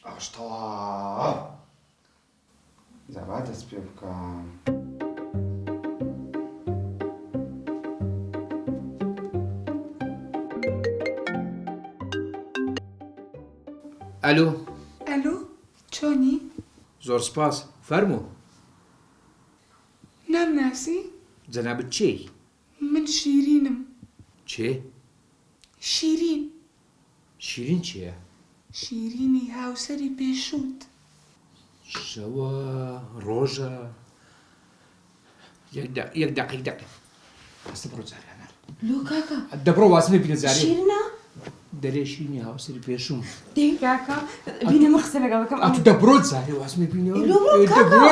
ئەوەش تەواو. جا با دەست پێ بکەم. ئەلۆ. ئەلۆ چۆنی؟ زۆر سپاس فەرموو. نامناسی؟ جەنابت کێی؟ من شیرینم. کێ؟ شیرین. شیرین کێیە؟ شیرینی هاوسەری پێشووت. شەوە ڕۆژە یەک دە یەک دەقە یەک دەقە ئێستا بڕۆ جارێ هەنار. لۆ کاکە؟ دە بڕۆ وازم لێ بینە جارێ. شیرنە؟ دەرێ شیرینی هاوسەری پێشووم. دەی کاکە بینە من قسە لەگەڵ بکەم. ئەتوو دە بڕۆ جارێ وازم لێ بینە. لۆ بڕۆ دە کاکە. بڕۆ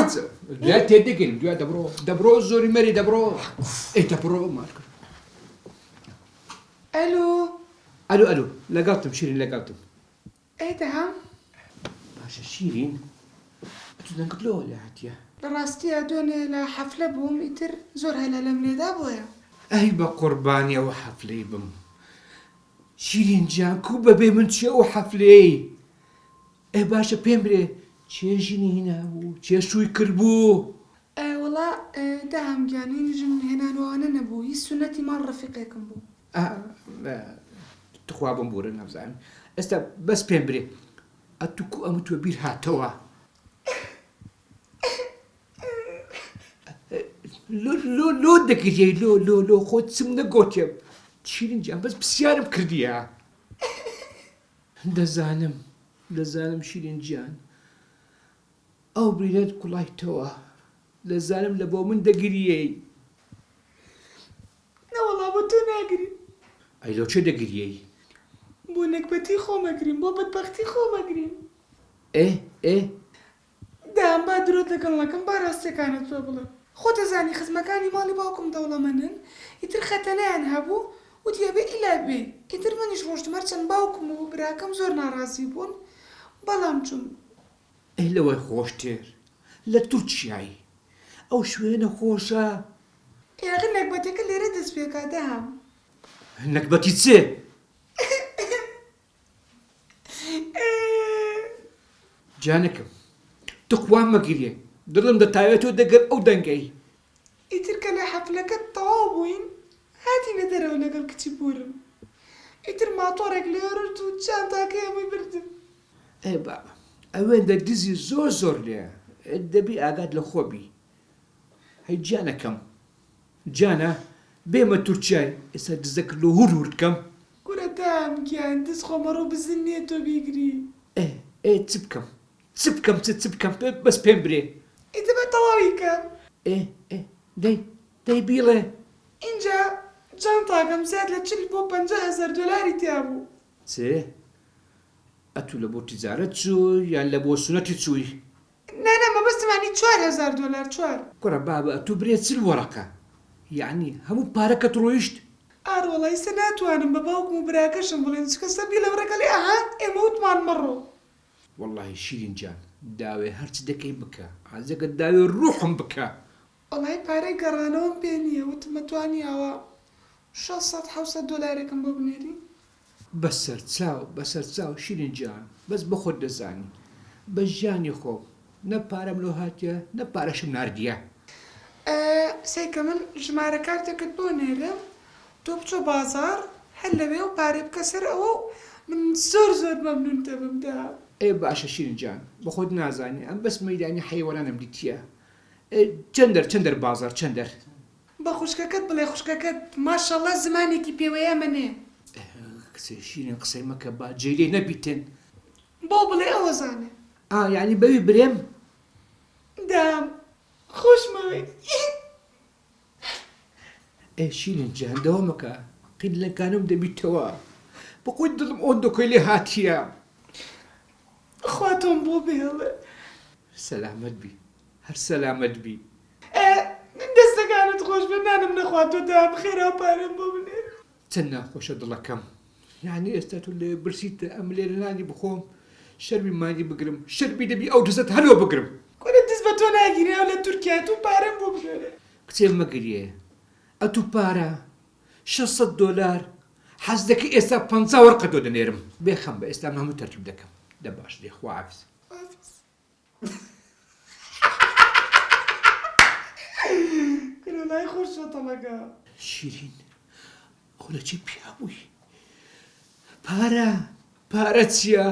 دوای تێدەگەین دوای دە بڕۆ دە بڕۆ زۆری مەری دە بڕۆ ئێ دە بڕۆ مالکە. ئەلۆ. ئەلۆ ئەلۆ لەگەڵتم شیرین لەگەڵتم. ئەی دەهام. باشە شیرین ئەتو دەنگت لۆ لێ هاتیە؟ لە ڕاستیا دوێنێ لە حەفلە بووم ئیتر زۆر هەلهەلەم لێدا بۆیە. ئەی بە قوربانی ئەو حەفلەی بم شیرین جان کو بەبێ من چیە ئەو حەفلەی ئێ باشە پێم برێ کێ ژنی هینابوو کێ شووی کردبوو؟ ئێ وەڵا دەهام گیان هین ژن هێنان و ئەوانە نەبوو هی سوننەتی ماڵ ڕەفیقێکم بوو. تخوا بمبورە نابزانم ئێستا بەس پێم برێ ئەتو کو ئەمت وە بیر هاتەوە لۆ لۆ لۆ دەگریەی لۆ لۆ لۆ خۆ چم نەگۆتێ شیرین گیان بەس پرسیارم کردیە دەزانم دەزانم شیرین گیان ئەو برینەت کوڵایتەوە دەزانم لە بۆ من دەگریەی. نەوەڵا بۆ تۆ ناگریم. ئەی لۆ کێ دەگریەی؟ بۆ نەگبەتی خۆم ئەگریم، بۆ بەدبەختی خۆم ئەگریم. ئێ ئێ. دام با درۆت لەگەڵ نەکەم با ڕاستیەکانت پێ بڵێم. خۆت ئەزانی خزمەکانی ماڵی باوکم دەوڵەمەنن، ئیتر خەتەنەیان هەبوو، وتی ئەبێ ئیلا بێی، ئیتر منیش ڕۆشتم هەرچەند باوکم و براکەم زۆر ناڕازی بوون، بەڵام چووم. ئەی لەوەی خۆشتر لە تورکیای ئەو شوێنە خۆشە. ئێ ئاخر نەگبەتەکە لێرە دەست پێکا دەهام. نەگبەتی چ؟ گیانەکەم تخوا مەگریێ دڵم دەتاوێتەوە دەگەر ئەو دەنگەی. ئیتر کە لە حەفلەکە تەواو بووین هاتینە دەرەوە لەگەڵ کچی پورم ئیتر ماتۆڕێک لێ ڕشت و جانتاکەی هەمووی بردم. ئێ بابە ئەوێندە دزی زۆر زۆر لێیە دەبی ئاگات لە خۆ بی هەی گیانەکەم گیانە بێمە تورکیای ئێستا دزەکرد لۆ هورد هورد کەم. کورە دام گیان دز خۆ مەڕ و بزن نیە تۆ بیگری. ئێ ئێ چ بکەم چ بکەم چ چ بکەم بەس پێم برێ. ئیتر با تەواوی کەم. ئێ ئێ دەی دەی بیڵێ. ئینجا جانتاکەم زیاد لە 40 بۆ 50 هەزار دۆلاری تیا بوو. چ؟ ئەتوو لە بۆ تیجارەت چووی یان لە بۆ سونەتی چووی؟ نا نا مەبەستم یانی 4000 دۆلار چوار. کوڕە بابە ئەتوو برێ 40 وەڕەقە یانی هەموو پارەکەت ڕۆیشت؟ ئاروەڵا ئیستا ناتوانم بە باوکم و براکەشم بڵێم چونکە سەبی لەم ڕێگە ئەڵێ ئەها ئێمە وتمان مەڕۆ. وەڵاهی شیرین جان داوێ هەرچ دەکەی بکە عەزەکە داوێ ڕوحم بکە. وەڵای پارەی گەڕانەوەم پێ نییە وتم ئەتوانی ئاوا 600 700 دۆلارێکم بۆ بنێری؟ بەسەرچاو بەسەرچاو شیرین جان بەس بەخۆت دەزانی بە ژیانی خۆم نە پارەم لۆ هاتیە نە پارەشم ناردیە. ئە سەیکە من ژمارە کارتێکت بۆ نێرم تۆ بچۆ بازاڕ هەر لەوێ و پارەی بکە سەر ئەوە و من زۆر زۆر مەمنونت دەبم دە. ئێ باشە شیرین جان بەخۆت نازانی ئەم بەس مەیدانی حەیوانانم دیتیە ئێ چەندەر چەندەر بازاڕ چەندەر. بە خوشکەکەت بڵێ خوشکەکەت ماشااللە زمانێکی پێوەیە ئەمەنێ. کچێ شیرین قسەی مەکە با جێی لێ نەبیتن. بۆ بڵێ ئەوەزانێ. ئا یانی بەوی برێم؟ دام خۆشمەوێی. ئێ شیرین جان دەوە مەکە قیلەکانم دەبیتەوە بەخۆی دڵم ئۆندۆکەی لێ هاتیە. خوا تۆم بۆ بهێڵێ. سەلامەت بی هەر سەلامەت بی. ئێ دەستەکانت خۆش بێت نانم نەخواردوە دام خێرا پارەم بۆ بنێرە. چەند ناخۆشە دڵەکەم یانی ئێستا تۆ لێ برسیتە ئەم لێرە نانی بخۆم شەرمی مانی بگرم شەرمی دەبی ئەو دزەت هەلۆ بگرم. کورە دز بە تۆ ناگیرێ ئەو لە تورکیایە تۆ پارەم بۆ بنێرە. کچێ مەگریێ ئەتوو پارە 600 دۆلار حەز دەکەی ئێستا 50 وەرقە تۆ دەنێرم بێ خەم بە ئێستا من هەموو تەرتیب دەکەم. دە باش دێ خواحافیز. خواحافیز. کورە لای خۆش چۆتەڵەکە. شیرین خۆ لە چی پیا بووی؟ پارە پارە چییە؟